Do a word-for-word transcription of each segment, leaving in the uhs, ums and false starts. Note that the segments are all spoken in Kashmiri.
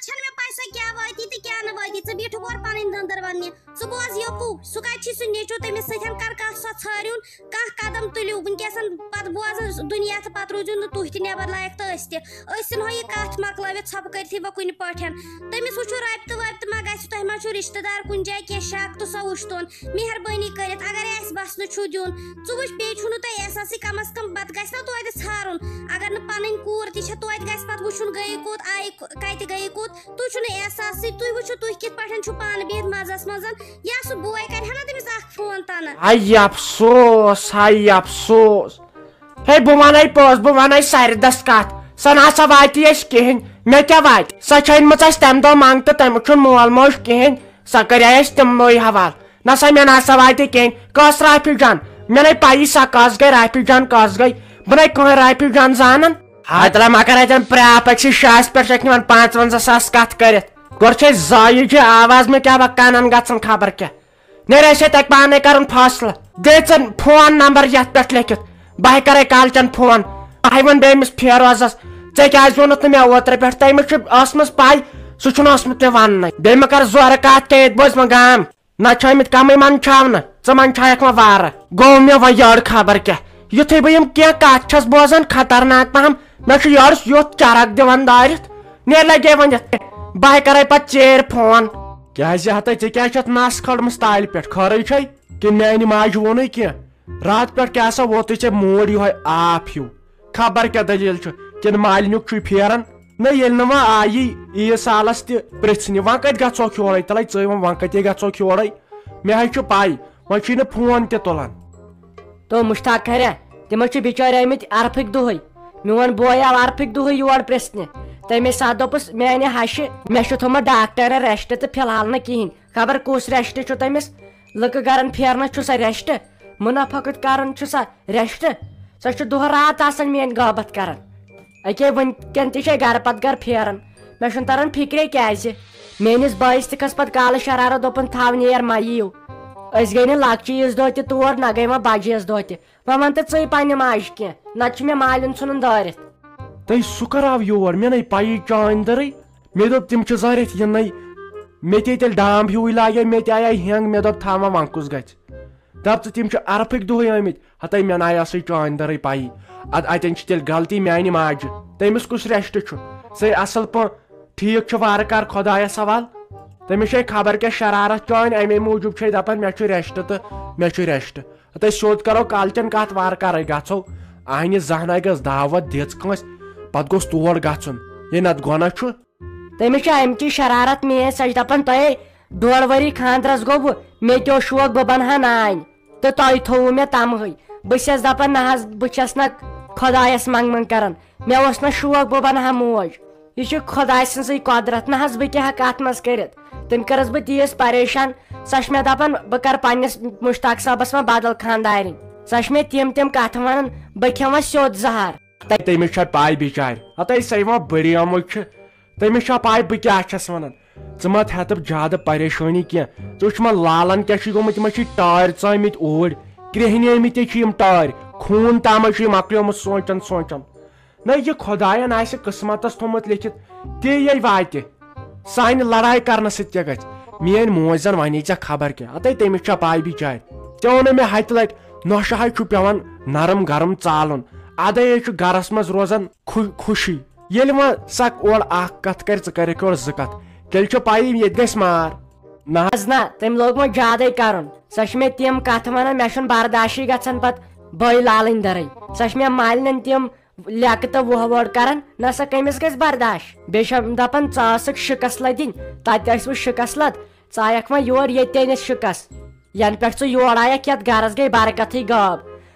چھَنہٕ مےٚ پَے سۄ کیٛاہ وٲتی تہٕ کیٛاہ نہٕ وٲتی۔ ژٕ بیٖٹھُکھ اورٕ پَنٕنۍ دٔنٛدٕر وَننہِ۔ ژٕ بوز یوکُو، سُہ کَتہِ چھُے سُہ نیٚچوٗ، تٔمِس سۭتۍ کَر کَتھ سۄ ژھٲرِوُن، کانٛہہ قدم تُلِو۔ وٕنکیٚسَن پَتہٕ بوزَن دُنیا تہٕ پَتہٕ روٗزِو نہٕ تُہۍ تہِ نٮ۪بَر لایق تہٕ أسۍ تہِ۔ أسۍ ژھٕنہو یہِ کَتھ مۄکلٲوِتھ ژھۄپہٕ کٔرتھٕے وۄنۍ کُنہِ پٲٹھۍ۔ تٔمِس وٕچھِو رۄپیہِ تہٕ وۄپیہِ تہٕ ما گژھِ تۄہہِ ما چھُو رِشتہٕ دار کُنہِ جایہِ کینٛہہ شک تہٕ سۄ وٕچھتون۔ مہربٲنی کٔرِتھ اگرے اَسہِ بَسنہٕ چھُو دیُن، ژٕ وٕچھ بیٚیہِ چھُو نہٕ تۄہہِ احساسٕے، کم از کم پَتہٕ گژھِ نا توتہِ ژھارُن۔ اگر نہٕ پَنٕنۍ کوٗر تہِ چھےٚ توتہِ گژھِ پَتہٕ وٕچھُن گٔیے کوٚت، آیہِ ک-، کَتہِ گٔیے کوٚت، تُہۍ چھُو نہٕ احساسٕے۔ تُہۍ وٕچھِو تُہۍ کِتھ پٲٹھۍ چھُو پانہٕ بِہِتھ مَزَس منٛز، یا سُہ بوے کَرِ ہا نا تٔمِس اَکھ فون تَنہٕ۔ ہاے افسوس، ہاے افسوس۔ ہے، بہٕ وَنے پوٚز، بہٕ وَنے سَرِ دَس کَتھ۔ سۄ نہ سا واتی اَسہِ کِہیٖنۍ۔ مےٚ کیٛاہ واتہِ؟ سۄ چھےٚ أنمٕژ اَسہِ تَمہِ دۄہ منٛگ تہٕ تَمیُک چھُنہٕ مول موج کِہیٖنۍ۔ سۄ کَرے اَسہِ تِمنٕے حوالہٕ۔ نہ سا، مےٚ نہ سا واتہِ کِہیٖنۍ۔ کۄس رافی جان؟ مےٚ نَے پَیی سۄ کۄس گٔے، رافی جان کۄس گٔے۔ بہٕ نَے کٕہٕنۍ رافی جان زانان۔ ہاے تَلہ، مہ کَر اَتٮ۪ن پرٛاپَک، چھِ شاہَس پٮ۪ٹھ چھَکھ نِوان پانٛژوَنٛزاہ ساس کَتھ کٔرِتھ۔ گۄڈٕ چھے زایہِ جہِ آواز، مےٚ کیٛاہ بہٕ کَنَن گژھان خبر کیٛاہ۔ نیرِ اَسہِ تَتہِ پانَے کَرُن فٲصلہٕ۔ دِ ژٕ فون نمبر یَتھ پٮ۪ٹھ لیکھِتھ۔ بہٕ ہے کَرَے کالچَن فون۔ بہٕ ہے وَنہٕ بیٚیہِ أمِس فیروزَس، "ژےٚ کیٛازِ ووٚنُتھ نہٕ مےٚ اوترٕ پٮ۪ٹھ؟ تٔمِس چھِ ٲسمٕژ پَے، سُہ چھُنہٕ اوسمُت مےٚ وَننَے۔ بیٚیہِ مہ کَر زورٕ کَتھ کینٛہہ، ییٚتہِ بوزِ وۄنۍ گام۔ نہ چھِ آمٕتۍ کَمٕے منٛدچھاونہٕ، ژٕ منٛدچھایَکھ وۄنۍ وارٕ۔" گوٚو مےٚ وۄنۍ یٔڈ خبر کیٛاہ۔ یُتھُے بہٕ یِم کینٛہہ کَتھ چھَس بوزان خطرناک پَہَم، مےٚ چھُ یورٕ یُتھ چرکھ دِوان دٲرِتھ۔ نیرِ لگے وۄنۍ یتھ کٔنۍ۔ بہٕ ہے کرے پتہٕ ژیٖرۍ فون۔ کیازِ ہتے، ژےٚ کیازِ چھتھ نس کھٲلمٕژ تالہِ پٮ۪ٹھ؟ خٲرٕے چھے؟ کِنہٕ میانہِ ماجہِ ووٚنُے کینٛہہ؟ راتہٕ پٮ۪ٹھ کیٛاہ سا ووتُے ژےٚ موڈ یِہوے آپ ہیوٗ؟ خبر کیٛاہ دٔلیٖل چھُ، کِنہٕ مالِنیُک چھُے پھیران؟ نہ، ییٚلہِ نہٕ وۄنۍ آیی عیٖد سالس تہِ پرژھنہِ، وۄنۍ کتہِ گژھوکھ یورے؟ تلے ژٕے وۄنۍ، وۄنۍ کتے گژھوکھ یورے؟ مےٚ ہے چھُ پاے، وۄنۍ چھُے نہٕ فون تہِ تُلان۔ تو مشتاق کھریا، تِم حظ چھِ بِچٲرۍ آمٕتۍ عرفٕکۍ دۄہٕے۔ میون بوے آو عرفٕکۍ دۄہٕے یور پرٛژھنہِ۔ تَمے ساتہٕ دوٚپُس میانہِ ہشہِ، "مےٚ چھُ تھوٚمُت ڈاکٹرن rest تہٕ فی الحال نہٕ کِہینۍ۔ خبر کُس rest چھُ تٔمِس؟ لُکہٕ گرن پھیرنس چھُ سا rest؟ منافع کتھ کران چھُ سا rest؟ سۄ چھُ دۄہ راتھ آسان میٲنۍ غٲبت کران۔ اکے وٕنکٮ۪ن تہِ چھے گرٕ پتہٕ گرٕ پھیران۔ مےٚ چھُنہٕ تران فکرے کیازِ۔ میٲنِس بٲیِس تہِ کھٔژ پتہٕ کالہٕ شرارت، دوٚپُن، 'تھاو نیر، مہ یِیِو۔ أسۍ گٔے نہٕ لۄکچہِ عیٖذ دۄہ تہِ تور، نہ گٔے وۄنۍ بجہِ عیٖذ دۄہ تہِ۔ وۄنۍ وَن تہٕ ژٕے پننہِ ماجہِ کینٛہہ، نتہٕ چھُ مےٚ مالِن ژھُنُن دٲرِتھ۔'" تٔمۍ سُہ کر آو یور؟ مےٚ نے پَیی چانٛدِ دٔرٕے۔ مےٚ دوٚپ، تِم چھِ زٲرِتھ یِنَے۔ مےٚ تہِ تیٚلہِ ڈام ہیوٗے لاگے، مےٚ تہِ آیے ہٮ۪نٛگ۔ مےٚ دوٚپ، تھاو وۄنۍ، وۄنۍ کُس گژھِ؟ دَپ ژٕ، تِم چھِ عرفٕکۍ دۄہٕے آمٕتۍ۔ ہَتَے مےٚ نَے ٲسٕے چانٛدِ دٔرٕے پَیی۔ اَدٕ اَتٮ۪ن چھِ تیٚلہِ غلطی میٛانہِ ماجہِ۔ تٔمِس کُس rest چھُ؟ سُے اَصٕل پٲٹھۍ ٹھیٖک چھُ، وارٕ کار خۄدایَس حوال۔ تٔمِس چھے خبر کیٛاہ شرارت چانۍ، اَمے موٗجوٗب چھے دَپان مےٚ چھُ rest تہٕ مےٚ چھُ rest۔ تہٕ سیوٚد کرو کالچن کتھ، وارٕ کارے گژھو۔ اہنہِ زہناے گٔژھ دعوت دِژ کٲنٛسہِ، پتہٕ گوٚژھ تور گژھُن۔ یے نتہٕ گۄناہ چھُ۔ تٔمِس چھِ امچی شرارت میٲنۍ، سۄ چھِ دپان، "تۄہے ڈۄڈ ؤری خانٛدرس گوٚو، مےٚ تہِ اوس شوق بہٕ بنہٕ ہا نانۍ، تہٕ تۄہہِ تھوٚوُ مےٚ تمہٕے۔" بہٕ چھس دپان، "نہ حظ، بہٕ چھس نہ خۄدایس منٛگ منٛگ کران، مےٚ اوس نہ شوق بہٕ بنہٕ ہا موج۔" یہِ چھُ خۄداے سٕنٛزٕے قۄدرت، نہ حظ بہٕ کیٛاہ ہٮ۪کہٕ اتھ منٛز کٔرِتھ۔ تٔمۍ کٔرٕس بہٕ تیٖژ پریشان، سۄ چھِ مےٚ دپان، بہٕ کرٕ پننِس مشتاق صٲبس وۄنۍ بدل خانٛدارِنۍ۔ سۄ چھِ مےٚ تِم تِم کتھٕ ونان، بہٕ کھٮ۪مہٕ وۄنۍ سیوٚد زہر۔ تہٕ تٔمِس چھا پاے بچارِ؟ ہتے سۄے وۄنۍ بٔڑیمٕژ چھِ، تٔمِس چھا پاے بہٕ کیٛاہ چھَس ونان؟ ژٕ مہ ہیٚتہٕ زیادٕ پریشٲنی کینٛہہ۔ ژٕ وٕچھ مہ لالن کیٛاہ چھُے گوٚمُت، یِمن چھِ ٹٲرۍ ژٲمٕتۍ اوٗرۍ، کرٛیٚہنیمٕتۍ چھِ یِم ٹٲرۍ، خوٗن تام چھُ یہِ مۄکلیومُت سونٛچان سونٛچان۔ نہ، یہِ خۄداین آسہِ قٕسمتس تھوٚمُت لیکھِتھ، تی یے واتہِ۔ سانہِ لڑایہِ کرنہٕ سۭتۍ کیٛاہ گژھِ؟ میٲنۍ موج زن ونی ژےٚ خبر کیٛاہ، ہتے تٔمِس چھا پاے بچارِ۔ ژےٚ ووٚنُے مےٚ ہتہِ لٹہِ، نۄشہِ ہاے چھُ پٮ۪وان نرم گرم ژالُن، ادے چھُ گرس منٛز روزان خو-، خوشی۔ ییٚلہِ وۄنۍ سۄ اورٕ اکھ کتھ کرِ، ژٕ کرکھ یورٕ زٕ کتھ، تیٚلہِ چھُ پَیی ییٚتہِ گژھِ مار۔ نہ حظ۔ حظ نہ، تٔمۍ لوگ وۄنۍ زیادَے کرُن۔ سۄ چھِ مےٚ تِم کتھٕ ونان، مےٚ چھُنہٕ برداشٕے گژھان پتہٕ بٲے لالٕنۍ دٔرٕے۔ سۄ چھِ مےٚ مالِنٮ۪ن تِم لیٚکہٕ تہٕ وُہ وٲڈ کران، نہ سا کٔمِس گژھِ برداش؟ بیٚیہِ چھم دپان، ژٕ ٲسٕکھ شِکس لدٕنۍ، تتہِ ٲسۍ وۄنۍ شِکس لد، ژٕ آیکھ وۄنۍ یور، ییٚتہِ تہِ أنِتھ شِکس، ینہٕ پٮ۪ٹھ ژٕ یور آیکھ، یتھ گرس گٔے برکتٕے غٲب۔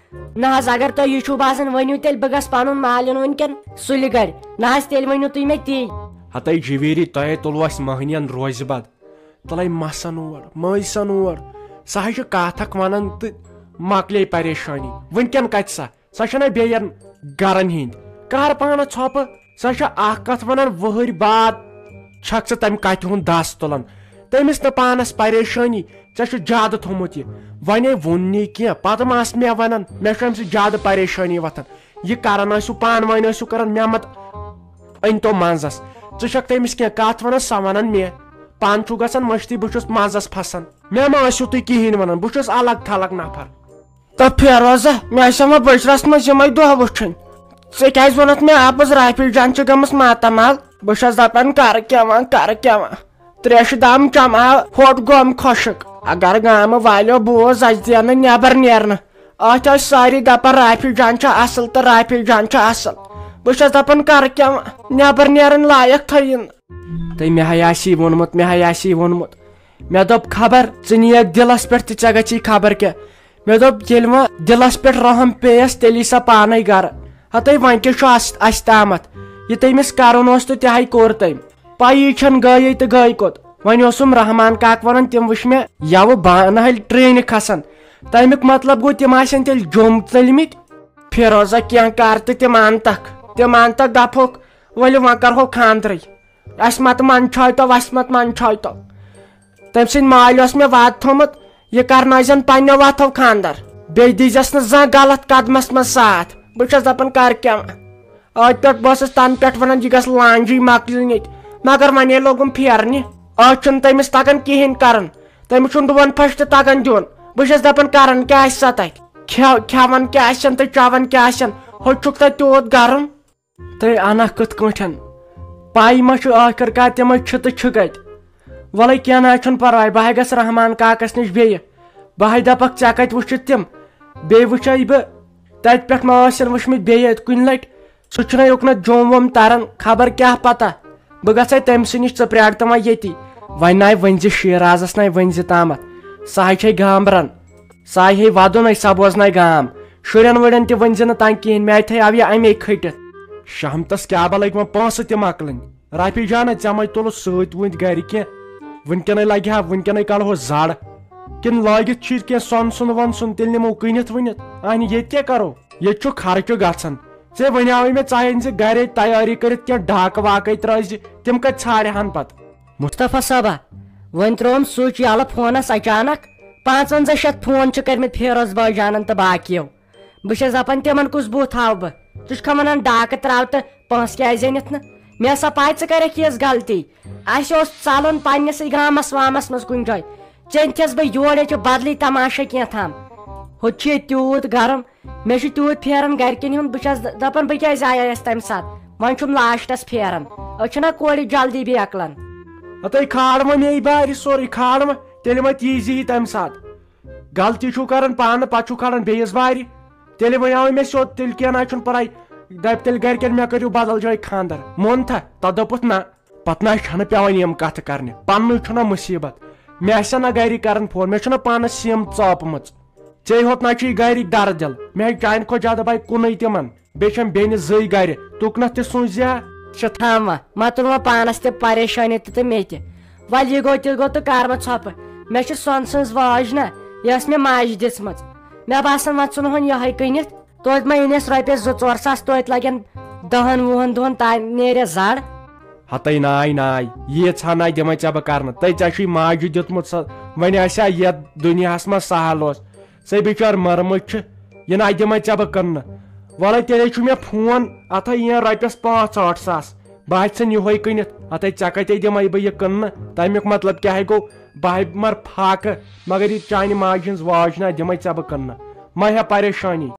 نہ حظ، اگر تۄہہِ یہِ چھُو باسان، ؤنِو تیٚلہِ بہٕ گژھٕ پنُن مالِن وٕنکٮ۪ن سُلہِ گرِ۔ نہ حظ، تیٚلہِ ؤنِو تُہۍ مےٚ تی۔ ہتے جویری، تۄہے تُلوٕ اَسہِ مٔہنِین روزِ بد۔ تلے مسن اور، مٲے سن اور۔ سۄ حظ چھِ کتھ اکھ ونان تہٕ مۄکلے پریشٲنی۔ وٕنکٮ۪ن کتہِ سۄ؟ سۄ چھنہ بیٚین گرن ہٕنٛدۍ۔ کر پانس ژھۄپہٕ۔ سۄ چھےٚ اکھ کتھ ونان، وُہٕرۍ بعد چھکھ ژٕ تمہِ کتھِ ہُنٛد دس تُلان۔ تٔمِس نہٕ پانس پریشٲنی، ژےٚ چھُ زیادٕ تھوٚمُت یہِ۔ ونے ووٚن نہٕ یہِ کینٛہہ، پتہٕ ما آسہٕ مےٚ ونان، مےٚ چھُ امہِ سۭتۍ زیادٕ پریشٲنی وۄتھان۔ یہِ کران ٲسِو پانہٕ ؤنۍ ٲسِو کران، مےٚ مت أنۍ تو منٛزس۔ ژٕ چھکھ تٔمِس کینٛہہ کتھ ونان، سۄ ونان مےٚ۔ پانہٕ چھُو گژھان مٔشتٕے، بہٕ چھُس منٛزس پھسان۔ مےٚ مہ ٲسِو تُہۍ کِہینۍ ونان، بہٕ چھُس الگ تھلگ نفر۔ تہٕ فیروزہ، مےٚ آسہِ ہا وۄنۍ بٕچرس منٛز یِمے دۄہ وٕچھِنۍ۔ ژےٚ کیازِ ووٚنُتھ مےٚ اپُز رافی جان چھِ گٔمٕژ ماتامال؟ بہٕ چھَس دپان، کرٕ کیٛاہ وۄنۍ، کرٕ کیٛاہ وۄنۍ؟ تریشہِ دام چمہٕ ہا، ہوٚٹ گوم خۄشک۔ اگر گامہٕ والیو بوز، اسہِ دِیَن نہٕ نٮ۪بر نیرنہٕ۔ اتھ ٲسۍ سٲری دپان، رافی جان چھُ اصل تہٕ رافی جان چھُ اصل۔ بہٕ چھَس دپان، کرٕ کیٛاہ وۄنۍ؟ نٮ۪بر نیرٕنۍ لایق تھٲیِن۔ تہٕ مےٚ ہاے آسی ووٚنمُت، مےٚ ہاے آسی ووٚنمُت۔ مےٚ دوٚپ، خبر ژٕ نِیَکھ دِلس پٮ۪ٹھ تہٕ ژےٚ گژھی خبر کیٛاہ۔ مےٚ دوٚپ، ییٚلہِ وۄنۍ دِلس پٮ۪ٹھ رحم پیٚیَس، تیٚلی سا پانے گرٕ۔ ہتے وۄنۍ کیٛاہ چھُ اس-، اسہِ تامتھ؟ یہِ تٔمِس کرُن اوس تہٕ تہِ ہاے کوٚر تٔمۍ۔ پَیی چھَنہٕ گٔیے تہٕ گٔے کوٚت۔ وۄنۍ اوسُم رحمان کاک وَنان، تِم وٕچھ مےٚ یَوٕ بانہٕ ہَلہِ ٹرٛینہِ کھسان۔ تَمیُک مطلب گوٚو، تِم آسن تیٚلہِ جوٚم ژٔلمٕتۍ۔ فیروزہ، کینٛہہ کر تہٕ تِم اَنتکھ، تِم اَنتکھ دَپہوکھ، ؤلِو وۄنۍ کرہو خانٛدرٕے۔ اَسہِ مت منٛدچھٲے تو، اَسہِ مت منٛدچھٲے تو۔ تٔمۍ سٕنٛدۍ مالۍ اوس مےٚ وعدٕ تھوٚمُت، یہِ کرنٲوزٮ۪ن پننیو وتھو خانٛدر، بیٚیہِ دیٖزٮ۪س نہٕ زانٛہہ غلط قدمس منٛز ساتھ۔ بہٕ چھَس دپان، کر کیٛاہ وۄنۍ؟ أتھۍ پٮ۪ٹھ بہٕ ٲسٕس تنہٕ پٮ۪ٹھ ونان، یہِ گژھِ لانجی مۄکلِنۍ ییٚتہِ، مگر وۄنۍ ییٚلہِ لوگُم پھیرنہِ، أتھۍ چھُنہٕ تٔمِس تگان کِہینۍ کرُن۔ تٔمِس چھُنہٕ ڈُون پھش تہِ تگان دیُن۔ بہٕ چھَس دپان، کران کیٛاہ آسہِ سا تتہِ؟ کھٮ۪و-، کھٮ۪وان کیٛاہ آسن تہٕ چٮ۪وان کیٛاہ آسن؟ ہُتہِ چھُکھ تتہِ تیوٗت گرم۔ تہٕ انکھ کِتھ کٲٹھۍ؟ پاے ما چھُ ٲخٕر کار تِمے چھِ تہٕ چھِ کتہِ؟ وَلَے کینٛہہ نہ حظ چھُنہٕ پرواے، بہٕ ہاے گژھٕ رحمان کاکس نِش بیٚیہِ۔ بہٕ ہاے دپکھ، ژےٚ کتہِ وٕچھِتھ تِم؟ بیٚیہِ وٕچھے بہٕ تتہِ پٮ۪ٹھ ما ٲسِن وٕچھمٕتۍ بیٚیہِ اتہِ کُنہِ لٹہِ۔ سُہ چھُنہ یوٚکنتھ جوٚم ووٚم تران، خبر کیٛاہ پتہ۔ بہٕ گژھے تٔمۍ سٕے نِش، ژٕ پرٛار تہٕ وۄنۍ ییٚتی۔ وۄنۍ ناے ؤنۍ زِ شیرازس، ناے ؤنۍ زِ تامتھ۔ سۄ ہاے چھے گامبرن۔ سۄ آیہِ ہے ودُن، أسۍ سا بوزناے گام۔ شُرٮ۪ن وُرٮ۪ن تہِ ؤنۍ زِ نہٕ تنگ کِہینۍ، مےٚ تھٲے او یہِ امے کھٔٹِتھ۔ شہمتس کیٛاہ بلٕکۍ وۄنۍ پونٛسہٕ تہِ مۄکلٕنۍ؟ رافی جانہ، ژےٚ مَے تُلُتھ سۭتۍ وُنہِ گرِ کینٛہہ؟ وٕنکیٚنَے لگہِ ہا، وٕنکیٚنَے کڑہوس زڑ۔ کِنہٕ لٲگِتھ چھُے کینٛہہ سۄن سُن وۄن سُن، تیٚلہِ نِمو کٕنِتھ ؤنِتھ؟ اہنہِ، ییٚتہِ کیٛاہ کرو؟ ییٚتہِ چھُ خرچہٕ گژھان۔ ژےٚ وَنیٛاوُے مےٚ، ژٕ اَن زِ گرے تیٲری کٔرِتھ کینٛہہ ڈاکہٕ واکَے ترٛٲوزِ، تِم کَتہِ ژھانٛڈِ ہن پتہٕ؟ مصطفیٰ صٲبا، وۄنۍ ترٛووُم سُچ یَلہٕ فونَس اچانک۔ پانٛژوَنٛزاہ شیٚتھ فون چھِ کٔرمٕتۍ فیروز بٲے جانَن تہٕ باقیو۔ بہٕ چھَس دَپان، تِمَن کُس بُتھ ہاوٕ بہٕ؟ ژٕ چھُکھ وَنان ڈاکہٕ ترٛاو تہٕ پونٛسہٕ کیٛازِ أنِتھ نہٕ؟ مےٚ ٲسا پَے ژٕ کَرَکھ یِژھ غلطی؟ اَسہِ اوس ژَلُن پنٛنِسٕے گامَس وامَس منٛز کُنہِ جایہِ۔ ژےٚ أنۍتھَس بہٕ یور، ییٚتہِ چھُ بدلٕے تماشے کینٛہہ تام۔ ہُتہِ چھُ ییٚتہِ تیوٗت گرم، مےٚ چھُ تیوٗت پھیران گرِکٮ۪ن ہُنٛد، بہٕ چھَس دَ-، دَپان، بہٕ کیٛازِ آیایَس تَمہِ ساتہٕ؟ وۄنۍ چھُم لاسٹَس پھیران۔ أسۍ چھِنہ کورِ جلدی بیکلان۔ ہتے کھالہٕ وۄنۍ مے بارِ سورُے، کھالہٕ وۄنۍ، تیٚلہِ ما تیٖزِ ہی تَمہِ ساتہٕ؟ غلطی چھُو کران پانہٕ، پتہٕ چھُو کھالان بیٚیِس بارِ۔ تیٚلہِ وَنیٛاوُے مےٚ سیوٚد، تیٚلہِ کینٛہہ نہ چھُنہٕ پرواے۔ دَپہِ تیٚلہِ گرِکٮ۪ن، مےٚ کٔرِو بدل جایہِ خانٛدر۔ مون تھا؟ تَتھ دوٚپُتھ نہ۔ پتہٕ نہ چھَنہٕ پٮ۪وان یِم کَتھٕ کرنہِ، پننُے چھُنہ مُصیٖبت۔ مےٚ آسہِ نہ گرِکۍ کران فون، مےٚ چھُنہ پانس سِم ژاپمٕژ۔ ژےٚ ہوت نہ چھُے گرِکۍ دردِل، مےٚ ہے چانہِ کھۄتہٕ زیادٕ بے کُنُے تِمن۔ بیٚیہِ چھَم بیٚنہِ زٕے گرِ، تُکنتھ تہِ سوٗنچ زِ ہا۔ چھِ تھاوان، مہ تُل وۄنۍ پانس تہِ پریشٲنی تہٕ، تہٕ مےٚ تہِ۔ وَلہٕ یہِ گوٚو تہِ گوٚو تہٕ کر وۄنۍ ژھۄپہٕ۔ مےٚ چھِ سۄنہٕ سٕنٛز وٲج نہ، یۄس مےٚ ماجہِ دِژمٕژ۔ مےٚ باسان وۄنۍ ژھٕنہون یِہوٚے کٕنِتھ۔ توتہِ ما أنِس رۄپیَس زٕ ژور ساس، توتہِ لَگن دَہَن وُہَن دۄہَن، تام نیرِ زَڑ۔ ہَتَے ناے ناے، ییٖژ ہا ناے دِمَے ژےٚ بہٕ کَرنہٕ۔ تَے ژےٚ چھُے ماجہِ دیُتمُت سۄ، وۄنۍ آسہِ ہا یَتھ دُنیاہَس منٛز سہل اوس۔ ژےٚ بِچور مٔرمٕژ چھِ، یہِ ناے دِمَے ژےٚ بہٕ کٕننہٕ۔ وَلَے تیٚلے چھُ مےٚ فون، اَتھ ہا یِیَن رۄپیَس پانٛژھ ٲٹھ ساس۔ بہٕ ہا ژھٕن یِہوٚے کٕنِتھ، اَتھَے ژےٚ کَتہِ دِمَے بہٕ یہِ کٕننہٕ؟ تَمیُک مطلب کیٛاہ ہے گوٚو؟ بہٕ ہا مَرٕ فاقہٕ، مگر یہِ چانہِ ماجہِ ہِنٛز واج ناے دِمَے ژےٚ بہٕ کٕننہٕ۔ مہ ہےٚ پریشٲنی۔